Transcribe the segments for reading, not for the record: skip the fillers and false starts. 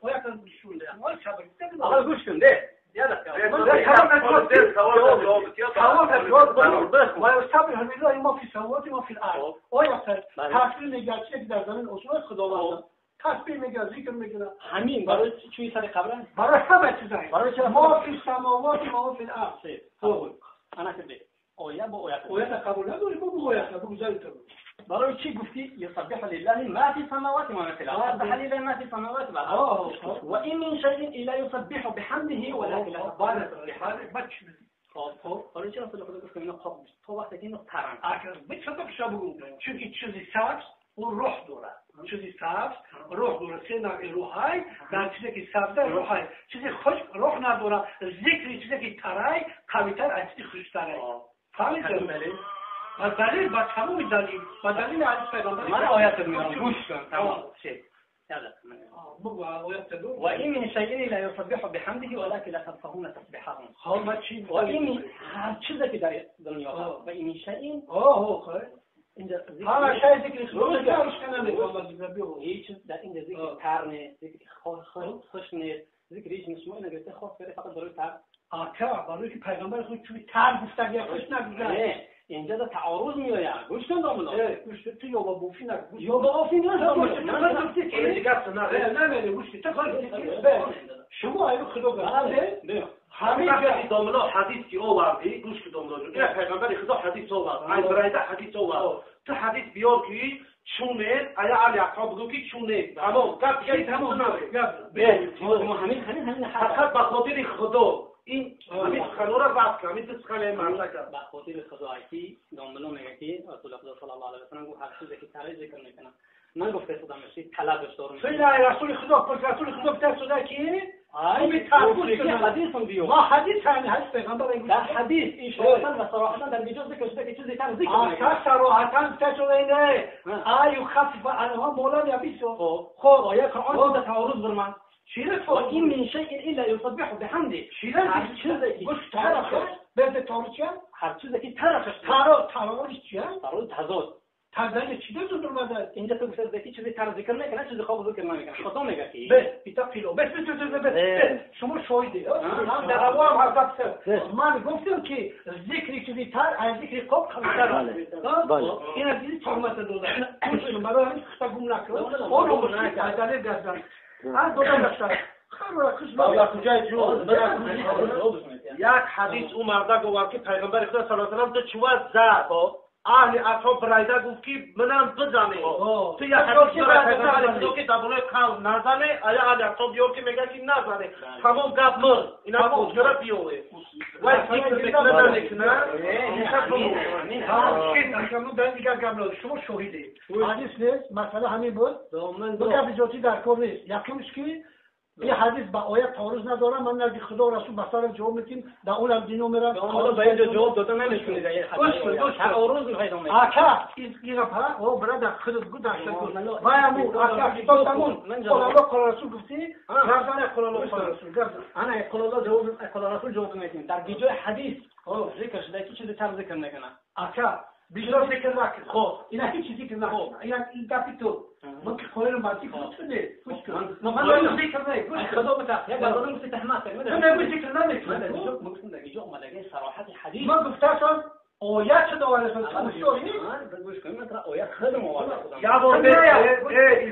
آیا کن نشون ده وای صبر. آقا گوش کن ده. ويسبح لله ما في السماوات وما في الارض. آیا تسبیح میگه چیزی در زمین اصول خداوند تسبیح میگه ذکر میگه همین برای چی سر قبر برای همه چیزای برای چرا ما فی السماوات و ما فی الارض. خب انا که آیه با آیه آیه قبول نداری بگو آیه بگو زایت برای چی گفتی یسبح لله ما فی السماوات و ما فی الارض سبح لله ما فی السماوات و الارض و این من شیء الا یسبح بحمده ولكن لا تفقهون تسبیحه. خب برای چرا رسول خدا گفت اینا خواب تا وقتی که اینا ترن اگر بچه بگو چون چیزی سبز اون روح داره چیزی سبز روح داره سه نوع روحای در چیزی که سبز روحای چیزی خشک روح نداره ذکر چیزی که ترای قوی‌تر از چیزی خشک‌تره. فهمیدی؟ با دلیل با تمام دلیل با دلیل حدیث پیغمبر من آیات میارم گوش کن تمام شيء يلا بگو آیات دو وإن من شيء لا يسبح بحمده ولكن لا تفقهون تسبيحهم. خب ما چی وإن هر چیزی که در دنیا هست وإن من شيء آه خیر اینجا هر شيء ذکر خدا نمی‌کنه هیچ در اینجا ذکر تر نیست ذکر خوش نیست ذکر هیچ نیست. شما اینا گرفته خاص کرده فقط برای تر آکا برای که پیغمبر خود چوبی تر گفته یا خوش نگفته اینجا دا تعارض میآید. گوش کن داملا گوش تو یوبا بوفی نگو یوبا بوفی نه نه نه گوش تو شما ایو خدا گفته همین داملا حدیث که آوردی گوش کن داملا جون این پیغمبر خدا حدیث آورد از برایده حدیث آورد تو حدیث بیار که چونه آیا علی اصحاب بگو که چونه تمام گپ دیگه تمام ما همین همین همین فقط به خاطر خدا این همین سخن‌ها را رد کن همین دو سخن مرد کرد به خاطر خدا که داملا میگه که رسول خدا صلی الله علیه و سلم گفت هر چیزی که ترای ذکر میکنه من گفته خدا میشه طلبش دارم خیلی رسول خدا پس رسول خدا گفته شده که ای حدیث بیو ما حدیث همین حدیث پیغمبر در حدیث اشارتا و صراحتا در بیجا ذکر شده که چیزی تر ذکر میکنه صراحتا گفته شده نه ای یخفف عنها مولا یبیسو خب آیه قرآن ده تعارض بر من وإن من شيء إلا يسبح بحمده. هر چیزی گوش ترخ به تعارض چیه؟ هر چیزی که ترخش تعارض چیه؟ تعارض تضاد تضاد چی داره اومده اینجا تو گفته که چیزی تر ذکر نکنه چیزی خواب ذکر نمیکنه خدا میگه که بس بیتا فیلو بس بس بس بس شما شاهدی من در ابواب حضرت من گفتم که ذکر چیزی تر از ذکر خواب قوی‌تر است. این از این تهمت داده برای همین خطا گم نکن اون رو عدالت گردن از دو تا یک حدیث او مرده گفت که پیغمبر خدا صلی الله علیه و سلم دو چوب زد اهل اصحاب برایده گفت که منم بزنه تو یک حدیث برای پیغمبر خدا که در بالای قول نزنه آیا اهل اصحاب بیار که میگه که نزنه تمام گپ مرد اینا گفت بیاره وای ذکر میکنه نمیکنه شما شاهدی حدیث نیست مسئله همین بود دو گپ ذاتی در کار نیست یکمش که این حدیث با آیه تعارض نداره من نزد خدا و رسول مثلا جواب میدیم در اون هم دینو میرم حالا به اینجا جواب داده نمیشونید تعارض پیدا میکنه آکا این گپ او برادر خودت گو داشت وای امو آکا کتاب تمون قال الله قال رسول گفتی گردن قال الله قال رسول گردن انا قال الله جواب قال رسول جواب میدیم در بیجای حدیث ذکر شده که چیزی تر ذکر نکنه آکا بیجا ذکر نکن خب اینا هیچ ذکر نکن اینا این گپی تو من که خواهرم باید گوش کنی گوش کن من ذکر نه گوش خدا بتاخ یک آدم مثل تهمت من گوش ذکر نمیکنم من گفتم در اینجا اومده صراحت حدیث من گفتم آیه چه دواره شد تو گوش گوش کن من آیه خودم آورده یا بار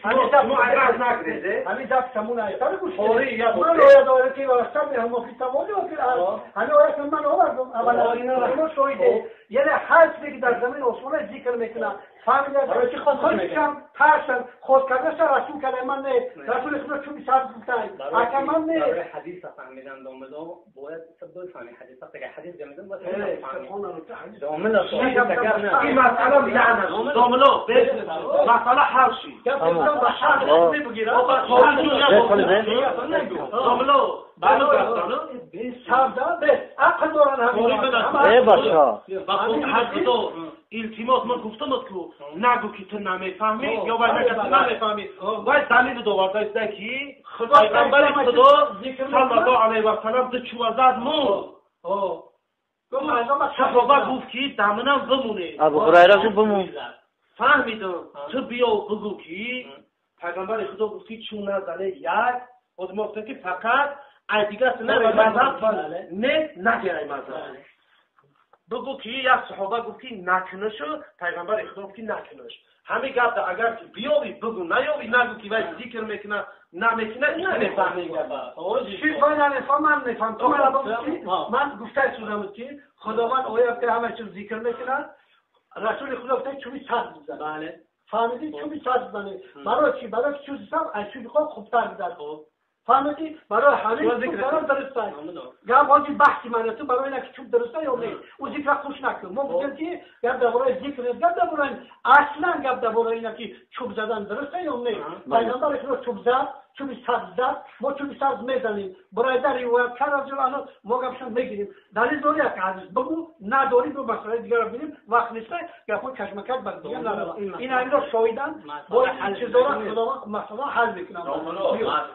شما عوض نکنید همین دست تمون آیه گوش من آیه داره که واسه هم فی تمام و همین آیه من آوردم اولا اینا شاهده یعنی هر چیزی که در زمین اصول ذکر میکنه فهمیده که خودشم ترسم خود کردنش رسول کردن من نه رسول خدا چون سبز گفتن اکا من نه برای حدیث فهمیدن داملا باید بفهمی حدیث وقتی که حدیث جمیدن باید بفهمی داملا این مسئله لعنت داملا مسئله هر چی داملا عقل دارن ای بچا التماس من گفتم که نگو که تو نمیفهمی یا باید نگو تو نمیفهمی باید دلیل دوباره است که پیغمبر خدا صلی الله علیه و سلم دو چوب زد مرد صحابه گفت که دمنم بمونه ابو هریره گفت بمون فهمیدم تو بیا بگو که پیغمبر خدا گفت که چون نزنه یک Боз мо гуфтем ки фақат ай дигар суннат мазҳаб не нагирай мазҳаб. Бигӯ ки як саҳоба гуфт ки накунаш, пайғамбари Худо гуфт ки накунаш. Ҳамин гап агар биёвӣ бигӯ, наёвӣ нагӯ ки вай зикр мекунад, намекунад, намефаҳмӣ гапа. Чӣ вай намефаҳм, ман мефаҳм. Ту мара бигӯ ки ман гуфтаи судам ки Худованд оя ки ҳама чиз зикр мекунад, Расули Худо гуфта чӯби сабз бизан. Бале. Фаҳмидӣ? Чӯби сабз бизанӣ. Барои чӣ? Барои ки чӯби сабз аз чӯби хок хубтар бизан. Фаҳмидӣ? Барои ҳамин чӯб задан дуруст аст. Гап ҳоҷи баҳси ман аст, барои ин ки чӯб дуруст аст ё не. Ӯ зикрро хуш накун. Мо гуфтем ки гап дар бораи зикр нест, гап дар бораи аслан гап дар бораи ин ки чӯб задан дуруст аст ё не. Пайғамбари Худо чӯб зад, чӯби сабз зад, мо чӯби сабз мезанем. Барои ривоят кард разияллоҳу анҳу, мо гапшон мегирем. Далил дорӣ як ҳадис бигӯ, надорӣ бо масъалаи дигарро бинем, вақт нест, гапҳои кашмакаш ба дигар нарава. Ин ҳаминро шоҳидан бо ин чизҳоро Худованд масъала ҳал мекунад.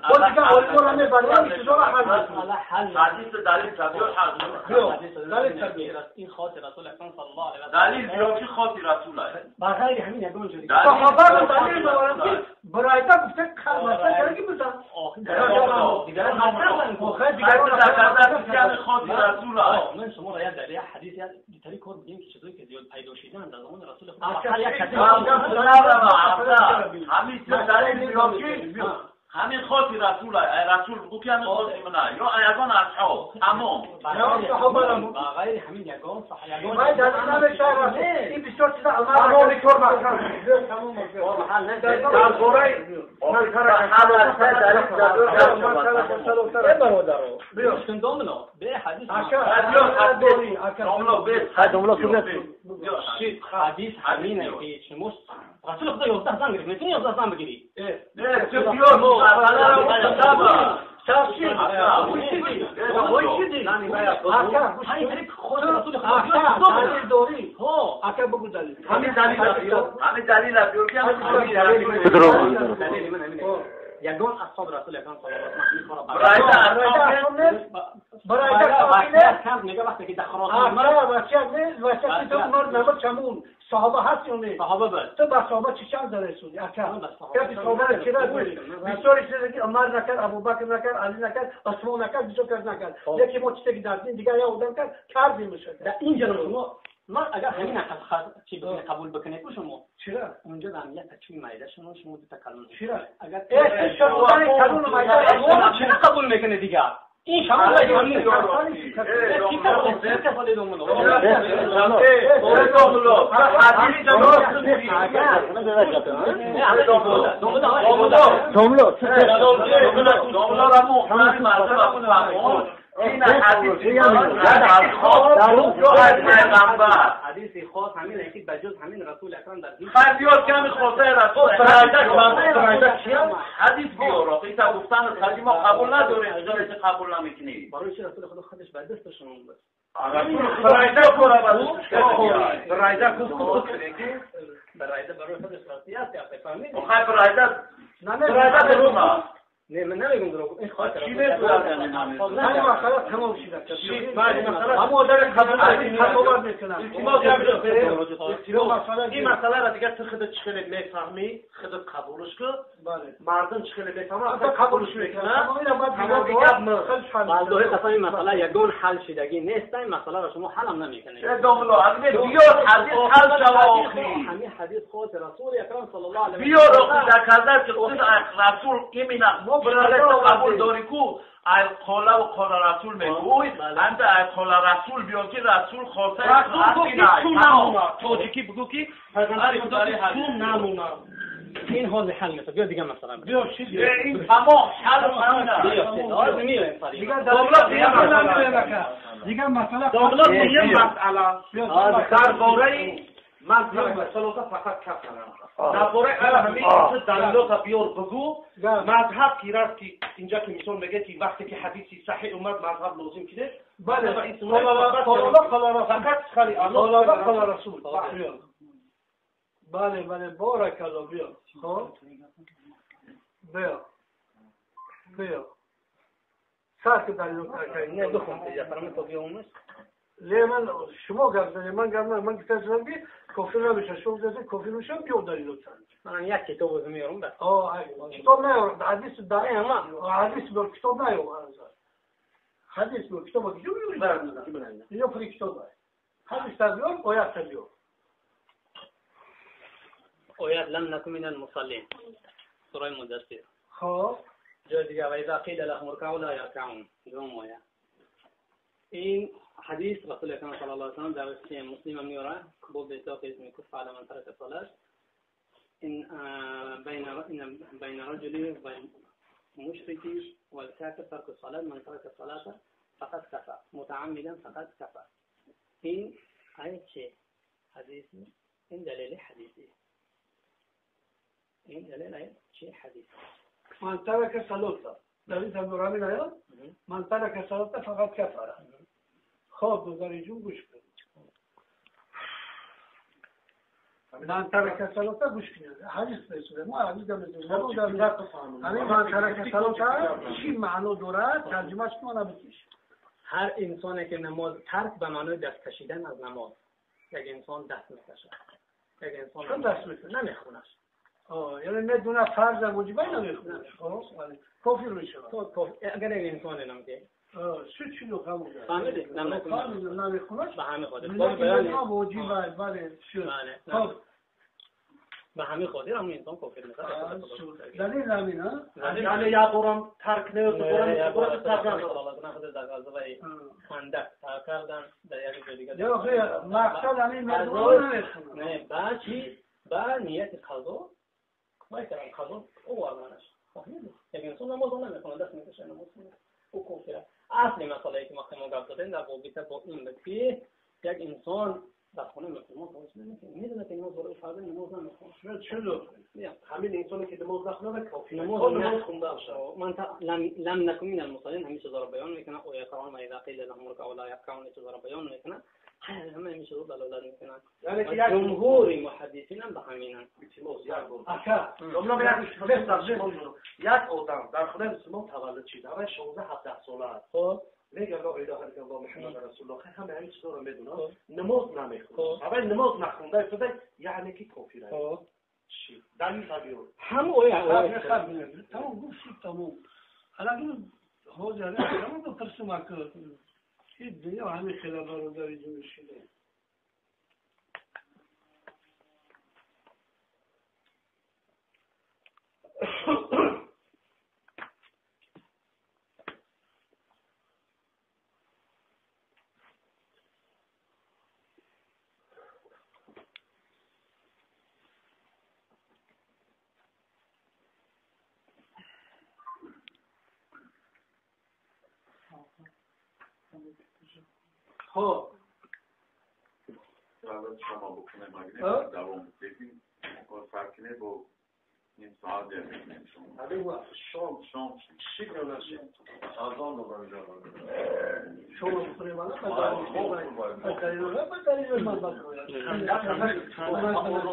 Бо дигар олиморо мебарем, ин чизҳоро ҳал мекунад. ҳадис далил табиъ ҳал мекунад. Далил табиъ. Ин хоти расул акрам саллаллоҳу алайҳи ва саллам. Далил биё ки хоти расул аст. Ба ғайри ҳамин ягон ҷо дигар. Саҳобаро далил меоранд ки бароида гуфта масъала карда ки бизан. من شما را یک در حدیث یک طریق کار بگیم که چیزایی که زیاد پیدا شدن در زمان رسول خدا همین خاطی رسول رسول بگو که همین خاطی منه یا یگان اصحاب تمام با غیر همین یگان یگان باید در نمیشه این بسیار چیزا عمل کار محل در باره حدیث همینه که شما رسول خدا 11 زن گرفت، میتونی 11 زن بگیری؟ نه چه بیار یگان اصحاب رسول اکرم صلی الله علیه و سلم برای میگه وقتی که در خراسان صحابه هست یا نه؟ صحابه بله. تو با صحابه چی چند داره سودی؟ اکا. کسی صحابه را چرا گویی؟ بسیاری چیزی که عمر نکرد، ابوبکر نکرد، علی نکرد، عثمان نکرد، بسیار کس نکرد. یکی ما چیزی که در دین دیگر یا آدم کرد، کردیم میشه. در اینجا شما من اگر همین چی بکنه قبول بکنه کو شما چرا؟ اونجا در امنیت چی میده شما شما دو تا کلمه چرا؟ اگر شما کلمه چرا قبول میکنه دیگر؟ این شما حدیث خاص همین که بجز همین رسول اکرم در دین خیلی کمی خاصه رسول حدیث بیار آخه گفتن خیلی ما قبول نداریم اجازه چه قبول نمیکنی برای چه رسول خدا خودش بر دستشون بود برایده برای خودش راضی است یا فهمیدی آخه برایده برایده نه من نمیگم دروغ این خاطر چی میگم من مسئله تمام شد اما در قبول میکنم این مسئله را دیگه تو خودت چخیلی میفهمی خودت قبولش کن مردم چخیلی میفهمن قبولش میکنن والله اصلا این مسئله یگان حل شدگی نیست این مسئله را شما حل هم نمیکنید داملا بیار حدیث حل شود همین حدیث خاطر رسول اکرم صلی الله علیه و بیار در کردن که خود رسول ایمینا قبول داری کو ای قاله و قال رسول میگوی انت ای قال رسول بیان که رسول خواسته رسول گفت که تو نمونه تاجیکی بگو که پیغمبر خدا تو نمونه این حوزه حل میشه بیا دیگه مثلا بیا چیزی این تمام حل میره دیگه مثلا یه مسئله درباره من مسئله فقط کف کردم درباره همین دلیلات بیار بگو مذهب کی رفت که اینجا که مثال میگه که وقتی که حدیثی صحیح اومد مذهب لازم کنه بله فقط خالی الله قال رسول بله بله بارک الله بیا خب بیا بیا سر که دلیل نه بخون دیگه فراموش تو بیامش من شما گپ زدید من گپ من گفتم که کافر نمیشه شما گفتید کافر میشم بیو دلیل لطفا من یک کتاب میارم بس کتاب نه حدیث داره ما حدیث بر کتاب نه حدیث بر کتاب که میگم اینو فری کتاب حدیث تبیان آیات تبیان آیات لم نكن من المصلين سوره مدثر خب جای دیگه و اذا قیل لهم اركعوا لا يركعون دوم آیه این حدیث رسول اکرم صلی الله علیه و سلم در صحیح مسلم میاره باب اطلاق اسم کف علی من ترک الصلاه ان بین رجل والمشرك والكافر ترك الصلاه من ترك الصلاه فقد كفر متعمدا فقد كفر. این آیه چه حدیث این دلیل حدیثی این دلیل آیه چه حدیث من ترك الصلاه دلیل هم آیه من ترك الصلاه فقد كفر. خب دوزاری جون گوش کن من ترک الصلاه گوش کن حدیث بسوده ما حدیث داریم همین من ترک الصلاه چی معنا داره ترجمهش کن بکش. هر انسانی که نماز ترک به معنای دست کشیدن از نماز یک انسان دست میکشه یک انسان دست میکشه نمیخونه یعنی ندونه فرض واجبه نمیخونه خب کافر میشه اگر یک انسان نمیگه چی رو قبول داره فهمیدی نمیخونه به همین خاطر واجبه بله خب به همین خاطر هم انسان کافر میشه دلیل همین ها یعنی یا قرآن ترک نه قرآن ترک نه خود در غزوه خندق ترک کردن در یک جای دیگه یا خیر مقصد همین مردم نه بعد چی با نیت قضا وای کردن قضا او آوردنش فهمیدی یک انسان نماز نمیخونه دست میکشه نماز او کافره. اصل مسئله که ما گفت دادیم در رابطه با این بود که یک انسان در خانه مسلمان باش نمیکنه میدونه که نماز برای فرض نماز نمیخونه چرا همین انسانی که نماز نخونه کافی نماز نخونده من لم نکن من المصلين همین چیزا رو بیان میکنه آیه قرآن و اذا قیل لهم اركعوا لا يركعون چیزا رو بیان میکنه همه همین چیزا دلالت میکنن. یعنی که جمهور محدثین هم به همینن. یک آدم در خانه مسلمان تولد شد اول 16 17 ساله است خب میگه لا اله الا الله محمد رسول الله همه همین چیزا رو میدونه نماز نمیخونه اول نماز نخونده شده یعنی که کافر است چی دلیل بیار هم اوه تمام گفت تمام الان حوزه تمام بپرسم که این دنیا همین خیلی برادری جون شده خب شما بکنه مگه دوام بدیم فرقی با نیم ساعت دیگه شما شام شام چی گذاشت اذان رو اینجا شما بخوریم من